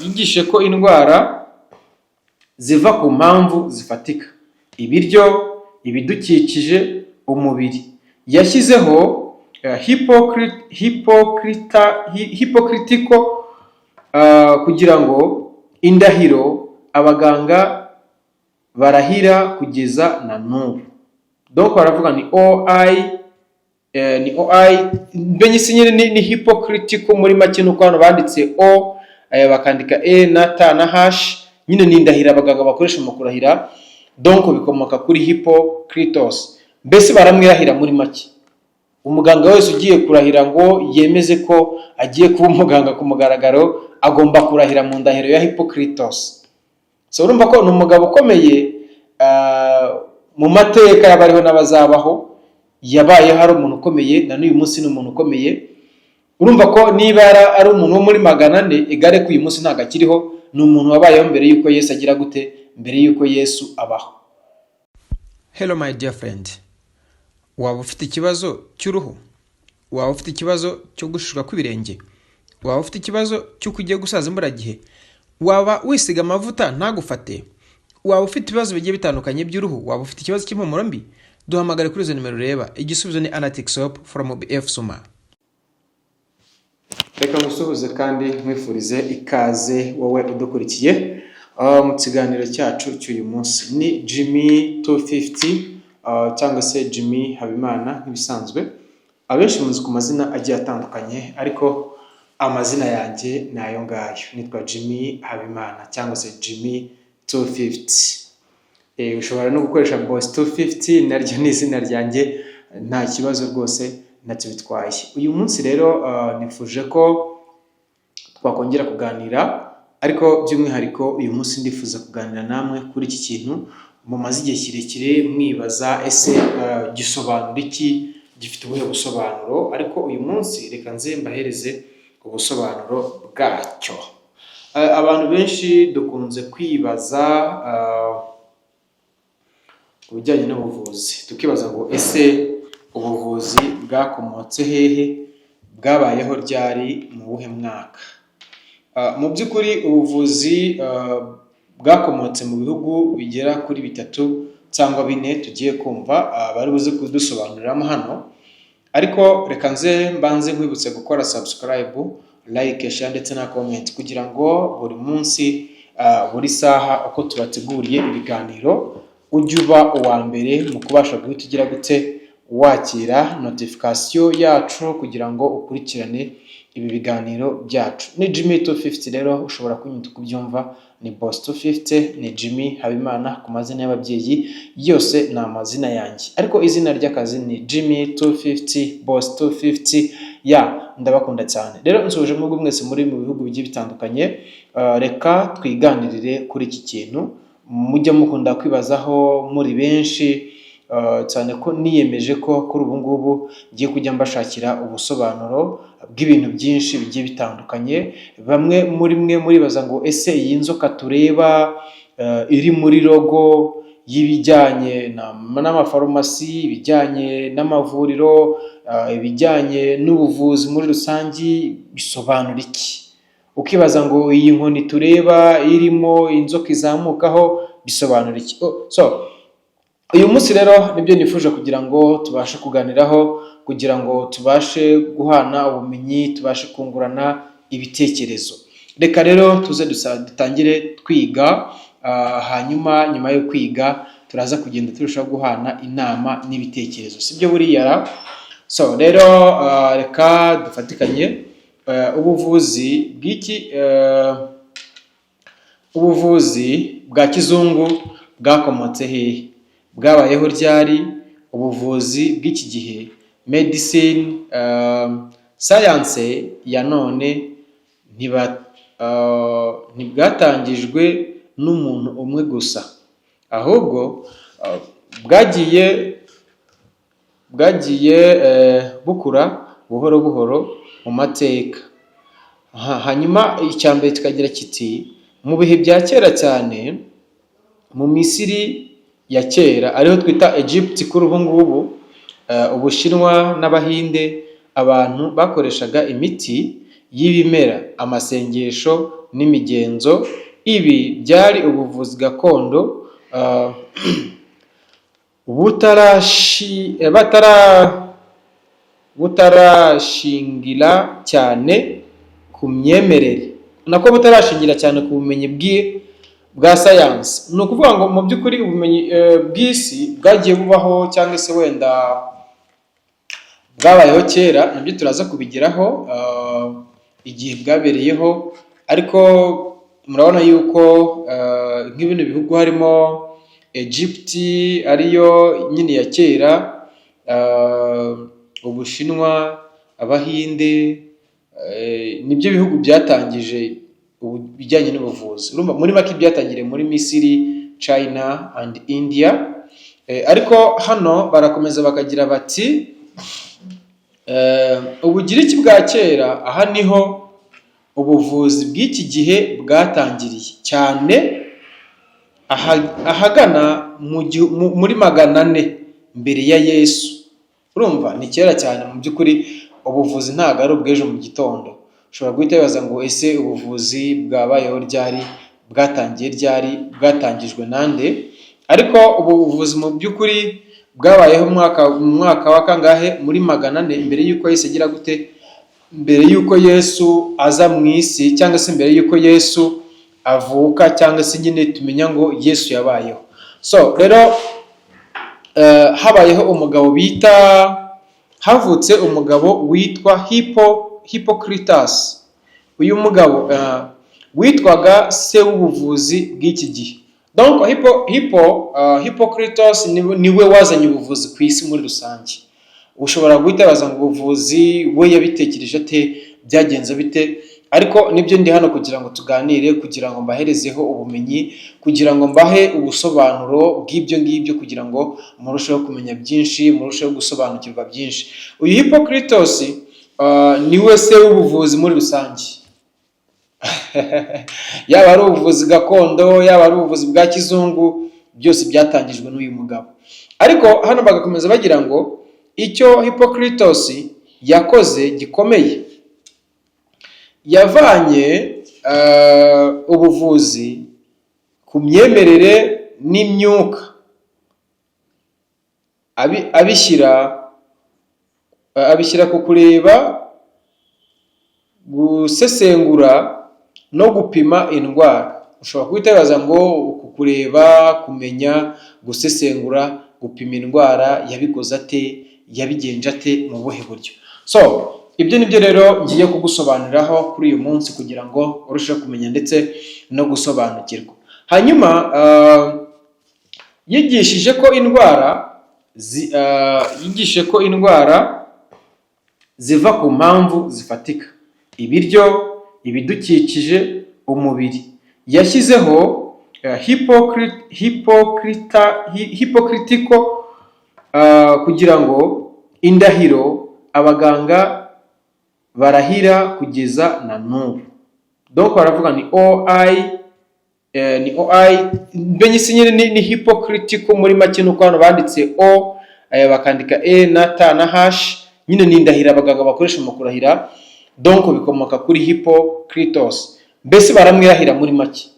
yigishije ko indwara ziva ku mpamvu zifatika: ibiryo, ibidukikije, umubiri. Yashyizeho Hippocratical kugira ngo indahiro abaganga barahira kugeza na n'ubu. Donc baravuga ni OI, ni OI mbenye si nyine ni hypocritical. Muri make nuko hano banditse O, bakandika E na T na H. Nyine ni indahiro abaganga bakoresha mu kurahira. Donc bikomoka kuri Hippocrates. Mbese baramwirahira. Muri make, umuganga wese ugiye kurahira ngo yemeze ko agiye kuba umuganga ku mugaragaro agomba kurahira mu ndahiro ya Hippocrates. So urumva ko ni umugabo ukomeye mu mateka y'abariho n'abazabaho. Yabayeho ari umuntu ukomeye, na n'uyu munsi ni umuntu ukomeye. Urumva ko niba ari umuntu wo muri 400, igare ko uyu munsi ntabwo akiriho. Ni umuntu wabayeho mbere y'uko Yesu agira gute? Mbere y'uko Yesu abaho. Hello my dear friend, waba ufite ikibazo cy'uruhu, waba ufite ikibazo cyo gushishwa kw'ibirenge, waba ufite ikibazo cy'uko ugiye gusaza imburagihe, waba wisiga amavuta ntagufate, waba ufite ibibazo bigiye bitandukanye by'uruhu, waba ufite ikibazo cy'impumuro mbi, duhamagare kuri izo nimero ureba. Igisubizo ni Anatic Soap from BF Suma. Reka ngusuhuze kandi nkwifurize ikaze wowe udukurikiye mu kiganiro cyacu cy'uyu munsi. Ni Jimmy 250 cyangwa se Jimmy Habimana nk'ibisanzwe. Abenshi muzi ku mazina agiye atandukanye, ariko amazina yanjye ni ayo ngayo. Nitwa Jimmy Habimana cyangwa se Jimmy 250. Ushobora no gukoresha Boss 250, naryo ni izina ryanjye, nta kibazo rwose, ntacyo bitwaye. Uyu munsi rero nifuje ko twakongera kuganira, ariko by'umwihariko uyu munsi ndifuza kuganira namwe kuri iki kintu mumaze igihe kirekire mwibaza: ese gisobanura iki? Gifite ubuhe busobanuro? Ariko uyu munsi reka nze mbahereze ubusobanuro bwacyo. Abantu benshi dukunze kwibaza ku bijyanye n'ubuvuzi, tukibaza ngo: ese ubuvuzi bwakomotse hehe? Bwabayeho ryari? Mu buhe mwaka? Mu by'ukuri ubuvuzi bwakomotse mu bihugu bigera kuri bitatu cyangwa bine tugiye kumva bari buze kudusobanuriramo hano. Ariko reka nze mbanze nkwibutse gukora subscribe, like, share ndetse na comment, kugira ngo buri munsi, buri saha uko tubateguriye ibiganiro, ujye uba uwa mbere mu kubasha guhita ugira gute? Wakira notification yacu kugira ngo ukurikirane ibi biganiro byacu. Ni Jimmy 250 rero, ushobora kunyita uko ubyumva, ni Boss 250, ni Jimmy Habimana ku mazina y'ababyeyi, yose ni amazina yanjye, ariko izina ry'akazi ni Jimmy 250, Boss 250. Ya, ndabakunda cyane rero, nsuhuje mwebwe mwese muri mu bihugu bigiye bitandukanye. Reka twiganirire kuri iki kintu mujya mukunda kwibazaho muri benshi, cyane ko niyemeje ko kuri ubu ngubu ngiye kujya mbashakira ubusobanuro bw'ibintu byinshi bigiye bitandukanye. Bamwe muri mwe muribaza ngo: ese iyi nzoka tureba iri muri logo y'ibijyanye n'amafarumasi, ibijyanye n'amavuriro, ibijyanye n'ubuvuzi muri rusange, bisobanura iki? Ukibaza ngo: iyi nkoni tureba irimo inzoka izamukaho bisobanura iki? Oh, so uyu munsi rero nibyo nifuje kugira ngo tubashe kuganiraho, kugira ngo tubashe guhana ubumenyi, tubashe kungurana ibitekerezo. Reka rero tuze dutangire twiga, hanyuma nyuma yo kwiga turaza kugenda turushaho guhana inama n'ibitekerezo, sibyo buriya ra? So rero reka dufatikanye. Ubuvuzi bw'iki, ubuvuzi bwa kizungu bwakomotse hehe? Bwabayeho ryari? Ubuvuzi bw'iki gihe, medicine, science ya none, ntibwatangijwe n'umuntu umwe gusa, ahubwo bwagiye bukura buhoro buhoro mu mateka. Hanyuma icya mbere kikagira kiti: mu bihe bya kera cyane, mu Misiri ya kera, ariho twita Egypt kuri ubu ngubu, Ubushinwa n'Abahinde, abantu bakoreshaga imiti y'ibimera, amasengesho n'imigenzo. Ibi byari ubuvuzi gakondo butarashingira cyane ku myemerere, nako butarashingira cyane ku bumenyi bwa sayansi. Ni ukuvuga ngo mu by'ukuri ubumenyi bw'isi bwagiye bubaho cyangwa se wenda bwabayeho kera, nabyo turaza kubigeraho igihe bwabereyeho. Ariko murabona yuko nk'ibino bihugu harimo Egypt, ariyo nyine ya kera, Ubushinwa, Abahinde, nibyo bihugu byatangije ibijyanye n'ubuvuzi. Urumva muri make byatangiriye muri Misiri, China and India. Ariko hano barakomeza bakagira bati Ubugiriki bwa kera, aha niho ubuvuzi bw'iki gihe bwatangiriye cyane, ahagana muri 400 mbere ya Yesu. Urumva ni kera cyane. Mu by'ukuri ubuvuzi ntabwo ari ubw'ejo mu gitondo. Ushobora guhita wibaza ngo ese ubuvuzi bwabayeho ryari, bwatangiye ryari, bwatangijwe nande? Ariko ubu buvuzi mu by'ukuri bwabayeho mu mwaka wa kangahe? Muri 400 mbere y'uko Yesu agira gute? Mbere y'uko Yesu aza mu isi, cyangwa se mbere y'uko Yesu avuka, cyangwa se nyine tumenya ngo Yesu yabayeho. So rero habayeho umugabo bita, havutse umugabo witwa Hippocrates. Uyu mugabo witwaga se w'ubuvuzi bw'iki gihe. Donc Hippocrates niwe wazanye ubuvuzi ku isi muri rusange. Ushobora guhita wibaza ngo ubuvuzi we yabitekereje ate, byagenze bite? Ariko nibyo ndi hano kugira ngo tuganire, kugira ngo mbaherezeho ubumenyi, kugira ngo mbahe ubusobanuro bw'ibyo ngibyo, kugira ngo murusheho kumenya byinshi, murusheho gusobanukirwa byinshi. Uyu Hippocrates niwe se w'ubuvuzi muri rusange, yaba ari ubuvuzi gakondo, yaba ari ubuvuzi bwa kizungu, byose byatangijwe n'uyu mugabo. Ariko hano bagakomeza bagira ngo icyo Hippocrates yakoze gikomeye, yavanye ubuvuzi ku myemerere n'imyuka, abishyira ku kureba, gusesengura no gupima indwara. Ushobora guhita wibaza ngo uku kureba, kumenya, gusesengura, gupima indwara yabikoze ate, yabigenje ate, mu buhe buryo? So ibyo nibyo rero ngiye kugusobanuriraho kuri uyu munsi kugira ngo urusheho kumenya ndetse no gusobanukirwa. Hanyuma yigishije ko indwara ziva ku mpamvu zifatika: ibiryo, ibidukikije, umubiri. Yashyizeho Hippocratico kugira ngo indahiro abaganga barahira kugeza na n'ubu. Donc baravuga ni OI, ni OI mbenye si nyine ni Hippocratico. Muri make nuko hano banditse O, bakandika E na T na H, nyine ni indahiro abaganga bakoresha mu kurahira. Donc bikomoka kuri Hippocrates. Mbese baramwirahira. Muri make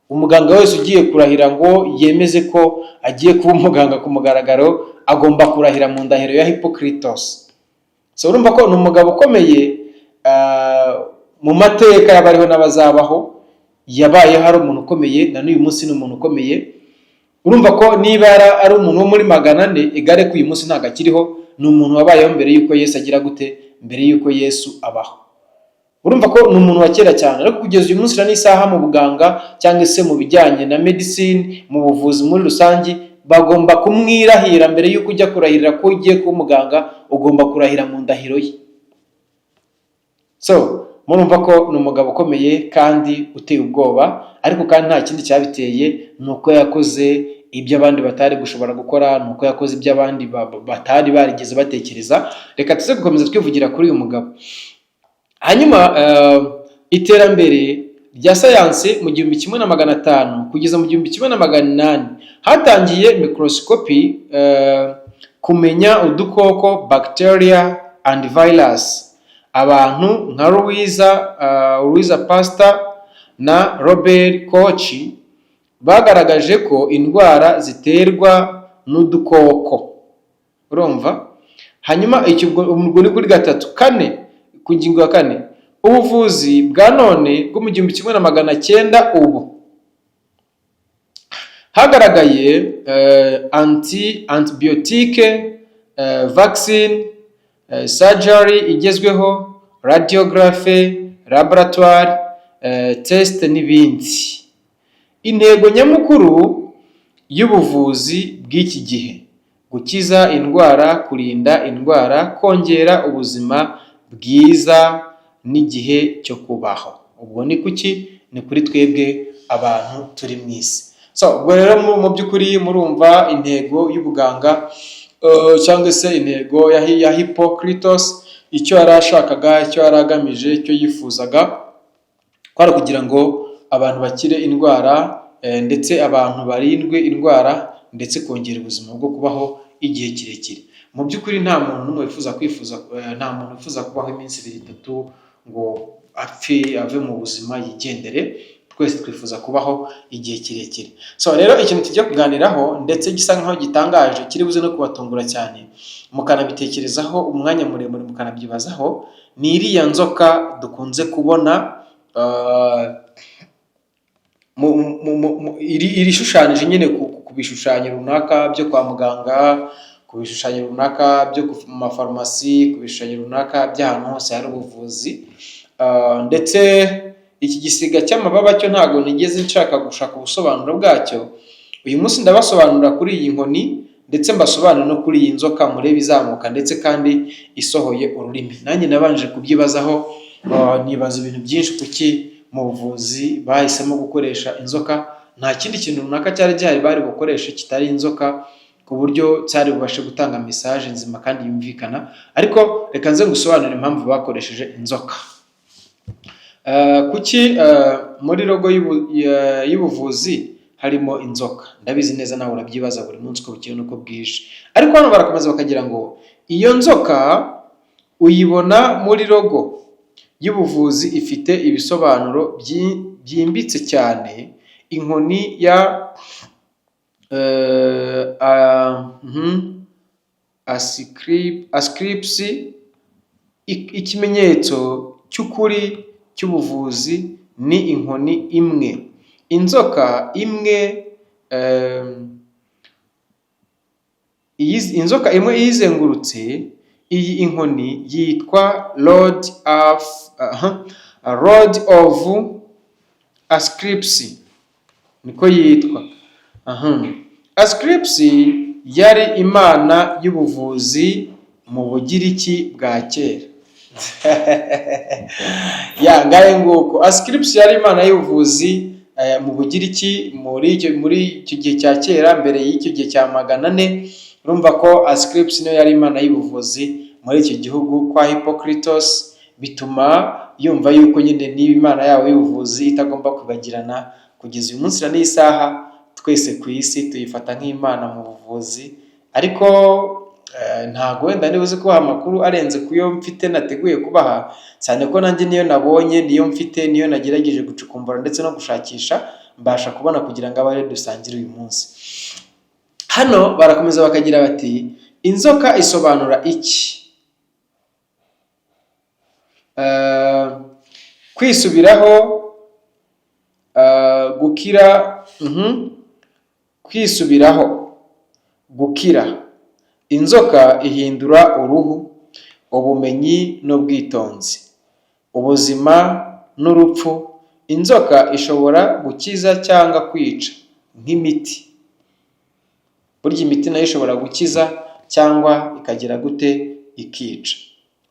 umuganga wese ugiye kurahira ngo yemeze ko agiye kuba umuganga ku mugaragaro agomba kurahira mu ndahiro ya Hippocrates. So urumva ko ni umugabo ukomeye mu mateka y'abariho n'abazabaho. Yabayeho ari umuntu ukomeye, na n'uyu munsi ni umuntu ukomeye. Urumva ko niba ari umuntu wo muri 400, igare ko uyu munsi ntabwo akiriho. Ni umuntu wabayeho mbere y'uko Yesu agira gute? Mbere y'uko Yesu abaho. Urumva ko ni umuntu wa kera cyane, ariko kugeza uyu munsi na n'isaha mu buganga cyangwa se mu bijyanye na medicine, mu buvuzi muri rusange, bagomba kumwirahira. Mbere y'uko ujya kurahirira ko ugiye kuba umuganga, ugomba kurahira mu ndahiro ye. So murumva ko ni umugabo ukomeye kandi uteye ubwoba. Ariko kandi nta kindi cyabiteye, ni uko yakoze ibyo abandi batari gushobora gukora, ni uko yakoze ibyo abandi batari barigeze batekereza. Reka tuze gukomeza twivugira kuri uyu mugabo. Hanyuma iterambere rya sayansi mu 1500 kugeza mu 1800, hatangiye microscopy, kumenya udukoko, bacteria and virus. Abantu nka Louisa Pasteur na Robert Koch bagaragaje ko indwara ziterwa n'udukoko. Urumva? Hanyuma icyo ubwo ni kuri gatatu. Kane, ku ngingo ya kane, ubuvuzi bwa none bwo mu 1900, ubu hagaragaye antibiotique, vaccine, surgery igezweho, radiography, laboratoire test n'ibindi. Intego nyamukuru y'ubuvuzi bw'iki gihe: gukiza indwara, kurinda indwara, kongera ubuzima bwiza n'igihe cyo kubaho. Ubwo ni kuki? Ni kuri twebwe abantu turi mu isi. So ubwo rero mu by'ukuri murumva intego y'ubuganga cyangwa se intego ya Hippocrates, icyo yari ashakaga, icyo yari agamije, icyo yifuzaga kwari kugira ngo abantu bakire indwara, ndetse abantu barindwe indwara, ndetse kongera ubuzima bwo kubaho igihe kirekire. Mu by'ukuri nta muntu n'umwe wifuza kwifuza nta muntu wifuza kubaho iminsi ibiri, itatu ngo apfe, ave mu buzima, yigendere. Twese twifuza kubaho igihe kirekire. So rero ikintu tujya kuganiraho ndetse gisa nkaho gitangaje, kiri buze no kubatungura cyane, mukanabitekerezaho umwanya muremure, mukanabyibazaho, ni iriya nzoka dukunze kubona iri ishushanyije nyine ku bishushanyo runaka byo kwa muganga, ku bishushanyo runaka byo mu mafarumasi, ku bishushanyo runaka by'ahantu hose hari ubuvuzi. Ndetse iki gisiga cy'amababa cyo ntabwo nigeze nshaka gushaka ubusobanuro bwacyo. Uyu munsi ndabasobanurira kuri iyi nkoni, ndetse mbasobanurire no kuri iyi nzoka murebe izamuka ndetse kandi isohoye ururimi. Nanjye nabanje kubyibazaho, nibaza ibintu byinshi: kuki mu buvuzi bahisemo gukoresha inzoka? Nta kindi kintu runaka cyari gihari bari bukoreshe kitari inzoka, ku buryo cyari bubashe gutanga message nzima kandi yumvikana? Ariko reka nze ngusobanurire impamvu bakoresheje inzoka. Kuki muri logo y'ubuvuzi harimo inzoka? Ndabizi neza nawe urabyibaza buri munsi uko bukeye n'uko bwije. Ariko hano barakomeza bakagira ngo iyo nzoka uyibona muri logo y'ubuvuzi ifite ibisobanuro byimbitse cyane. Inkoni ya Asclepius, ikimenyetso cy'ukuri cy'ubuvuzi, ni inkoni imwe, inzoka imwe, inzoka imwe iyizengurutse. Iyi inkoni yitwa Rod of Asclepius, niko yitwa. Asclepius yari imana y'ubuvuzi mu Bugiriki bwa kera. Ya ngahe nguko, Asclepius yari imana y'ubuvuzi mu Bugiriki muri icyo gihe cya kera, mbere y'icyo gihe cya 400. Urumva ko Asclepius niyo yari imana y'ubuvuzi muri icyo gihugu kwa Hippocrates, bituma yumva yuko nyine niba imana yabo y'ubuvuzi itagomba kwibagirana. Kugeza uyu munsi na n'iyi saha, twese ku isi tuyifata nk'imana mu buvuzi. Ariko ntabwo wenda niba uzi kubaha amakuru arenze ku yo mfite nateguye kubaha, cyane ko nanjye niyo nabonye, niyo mfite, niyo nagerageje gucukumbura ndetse no gushakisha mbasha kubona kugira ngo abe ariyo dusangire uyu munsi. Hano barakomeza bakagira bati: inzoka isobanura iki? Kwisubiraho, gukira, kwisubiraho, gukira. Inzoka ihindura uruhu, ubumenyi n'ubwitonzi, ubuzima n'urupfu. Inzoka ishobora gukiza cyangwa kwica nk'imiti. Burya imiti nayo ishobora gukiza cyangwa ikagira gute? Ikica.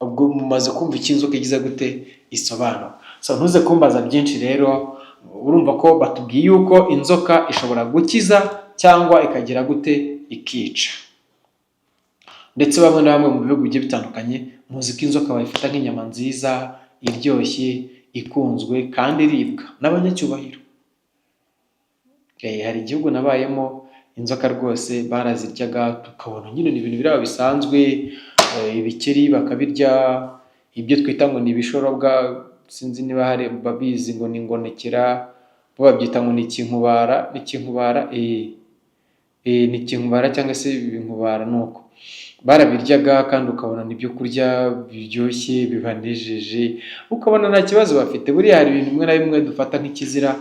Ubwo mumaze kumva icyo inzoka igize gute? Isobanura. So ntuze kumbaza byinshi rero. Urumva ko batubwiye yuko inzoka ishobora gukiza cyangwa ikagira gute? Ikica. Ndetse bamwe na bamwe mu bihugu bigiye bitandukanye, muzi ko inzoka bayifata nk'inyama nziza iryoshye, ikunzwe kandi iribwa n'abanyacyubahiro. Hari igihugu nabayemo, inzoka rwose baraziryaga, tukabona nyine ni ibintu biraba bisanzwe. Ibikeri bakabirya, Ibyo twita ngo ni ibishorobwa, sinzi niba hari babizi, ngo ni ingonekera, bo babyita ngo ni ikinkubara, ni ikinkubara, ni ikinkubara cyangwa se ibinkubara, nuko barabiryaga kandi ukabona ni ibyo kurya biryoshye, bibanejeje, ukabona nta kibazo bafite. Buriya hari ibintu bimwe na bimwe dufata nk'ikizira,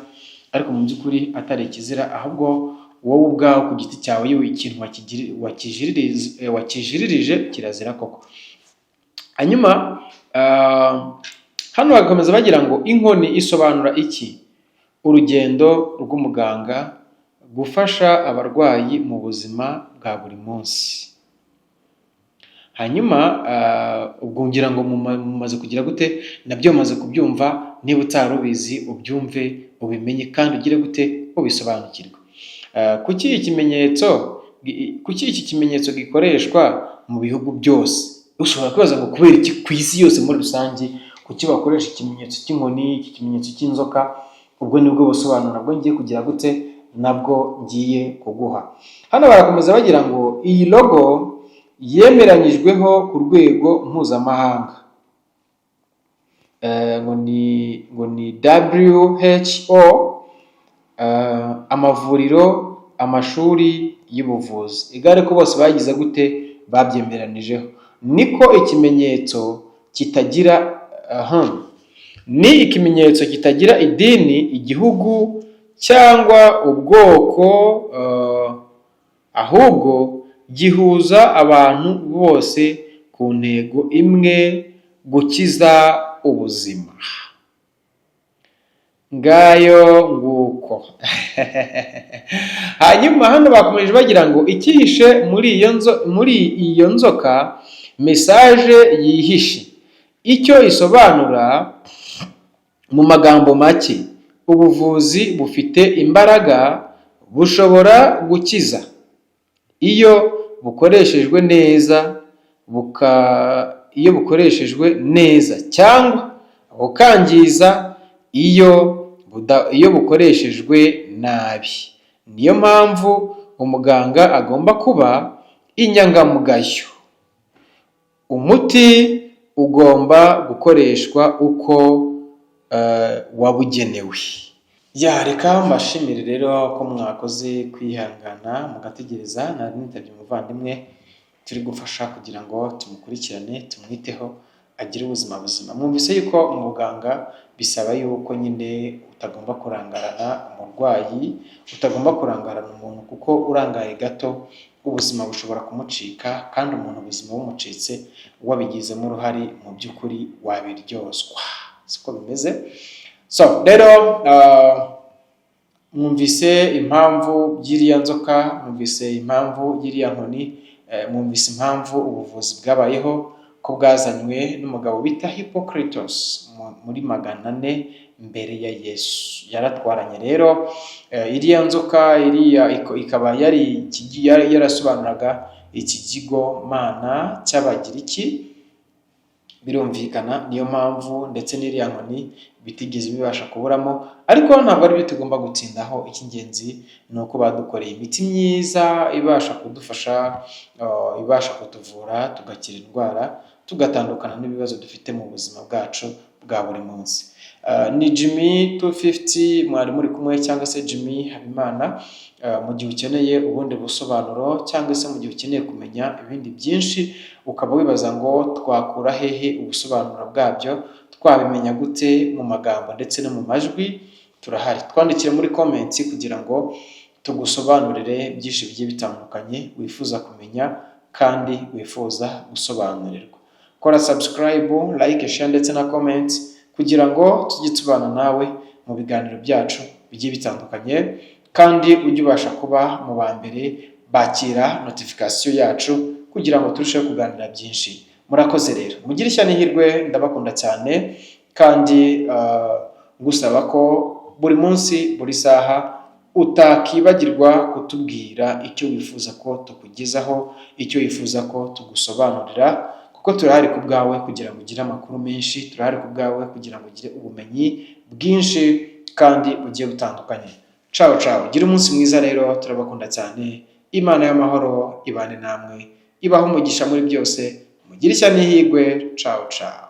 ariko mu by'ukuri atari ikizira, ahubwo wowe ubwawe ku giti cyawe iyo ikintu wakijiririje kirazira koko. Hanyuma hano bagakomeza bagira ngo inkoni isobanura iki? Urugendo rw'umuganga, gufasha abarwayi mu buzima bwa buri munsi. Hanyuma ubwo ngira ngo mumaze kugira gute? Nabyo mumaze kubyumva. Niba utari ubizi, ubyumve, ubimenye kandi ugire gute? Ubisobanukirwe. Kuki iki kimenyetso gikoreshwa mu bihugu byose? Ushobora kwibaza ngo kubera iki ku isi yose muri rusange, kuki bakoresha ikimenyetso cy'inkoni, iki kimenyetso cy'inzoka? Ubwo nibwo busobanuro nabwo ngiye kugira gute? Nabwo ngiye kuguha. Hano barakomeza bagira ngo iyi logo yemeranyijweho ku rwego mpuzamahanga. Ngo ni WHO, amavuriro, amashuri y'ubuvuzi, igare ko bose bagize gute? Babyemeranijeho. Niko ikimenyetso kitagira, aha ni ikimenyetso kitagira idini, igihugu cyangwa ubwoko, ahubwo gihuza abantu bose ku ntego imwe: gukiza ubuzima. Ngayo nguko. Hanyuma hano bakomeje bagira ngo icyihishe muri iyo nzoka, message yihishe, icyo isobanura mu magambo make: ubuvuzi bufite imbaraga, bushobora gukiza iyo bukoreshejwe neza, iyo bukoreshejwe neza, cyangwa bukangiza iyo bukoreshejwe nabi. Niyo mpamvu umuganga agomba kuba inyangamugayo. Umuti ugomba gukoreshwa uko wabugenewe. Ya, reka mbashimire rero ko mwakoze kwihangana mugategereza. Nari nitabye umuvandimwe turi gufasha kugira ngo tumukurikirane, tumwiteho, agire ubuzima buzima. Mwumvise yuko umuganga bisaba yuko nyine utagomba kurangarana umurwayi, utagomba kurangarana umuntu, kuko urangaye gato ubuzima bushobora kumucika, kandi umuntu ubuzima bumucitse wabigizemo uruhare, mu by'ukuri wabiryozwa. Siko bimeze? So rero mwumvise impamvu y'iriya nzoka, mwumvise impamvu y'iriya nkoni, mwumvise impamvu ubuvuzi bwabayeho, ko bwazanywe n'umugabo bita Hippocrates muri 400 mbere ya Yesu. Yaratwaranye rero iriya nzoka, iriya ikaba yari yarasobanuraga ikigirwamana cy'Abagiriki, birumvikana. Niyo mpamvu ndetse n'iriya nkoni bitigeze bibasha kuburamo, ariko ntabwo ari byo tugomba gutindaho. Icy'ingenzi ni uko badukoreye imiti myiza ibasha kudufasha, ibasha kutuvura tugakira indwara, tugatandukana n'ibibazo dufite mu buzima bwacu bwa buri munsi. Ni Jimmy 250 mwari muri kumwe, cyangwa se Jimmy Habimana. Mu gihe ukeneye ubundi busobanuro, cyangwa se mu gihe ukeneye kumenya ibindi byinshi, ukaba wibaza ngo twakura hehe ubusobanuro bwabyo, twabimenya gute mu magambo ndetse no mu majwi, turahari. Twandikire muri comment kugira ngo tugusobanurire byinshi bigiye bitandukanye wifuza kumenya kandi wifuza gusobanurirwa. Kora subscribe, like, share ndetse na comment kugira ngo tujye tubana nawe mu biganiro byacu bigiye bitandukanye, kandi ujye ubasha kuba mu ba mbere bakira notification yacu kugira ngo turusheho kuganira byinshi. Murakoze rero, mugire ishya n'ihirwe, ndabakunda cyane, kandi ngusaba ko buri munsi, buri saha utakibagirwa kutubwira icyo wifuza ko tukugezaho, icyo wifuza ko tugusobanurira, kuko turahari ku bwawe kugira ngo ugire amakuru menshi, turahari ku bwawe kugira ngo ugire ubumenyi bwinshi kandi bugiye butandukanye. Ciao ciao, ugire umunsi mwiza rero, turabakunda cyane. Imana y'amahoro ibane namwe, ibahe umugisha muri byose, mugire ishya n'ihirwe. Ciao ciao.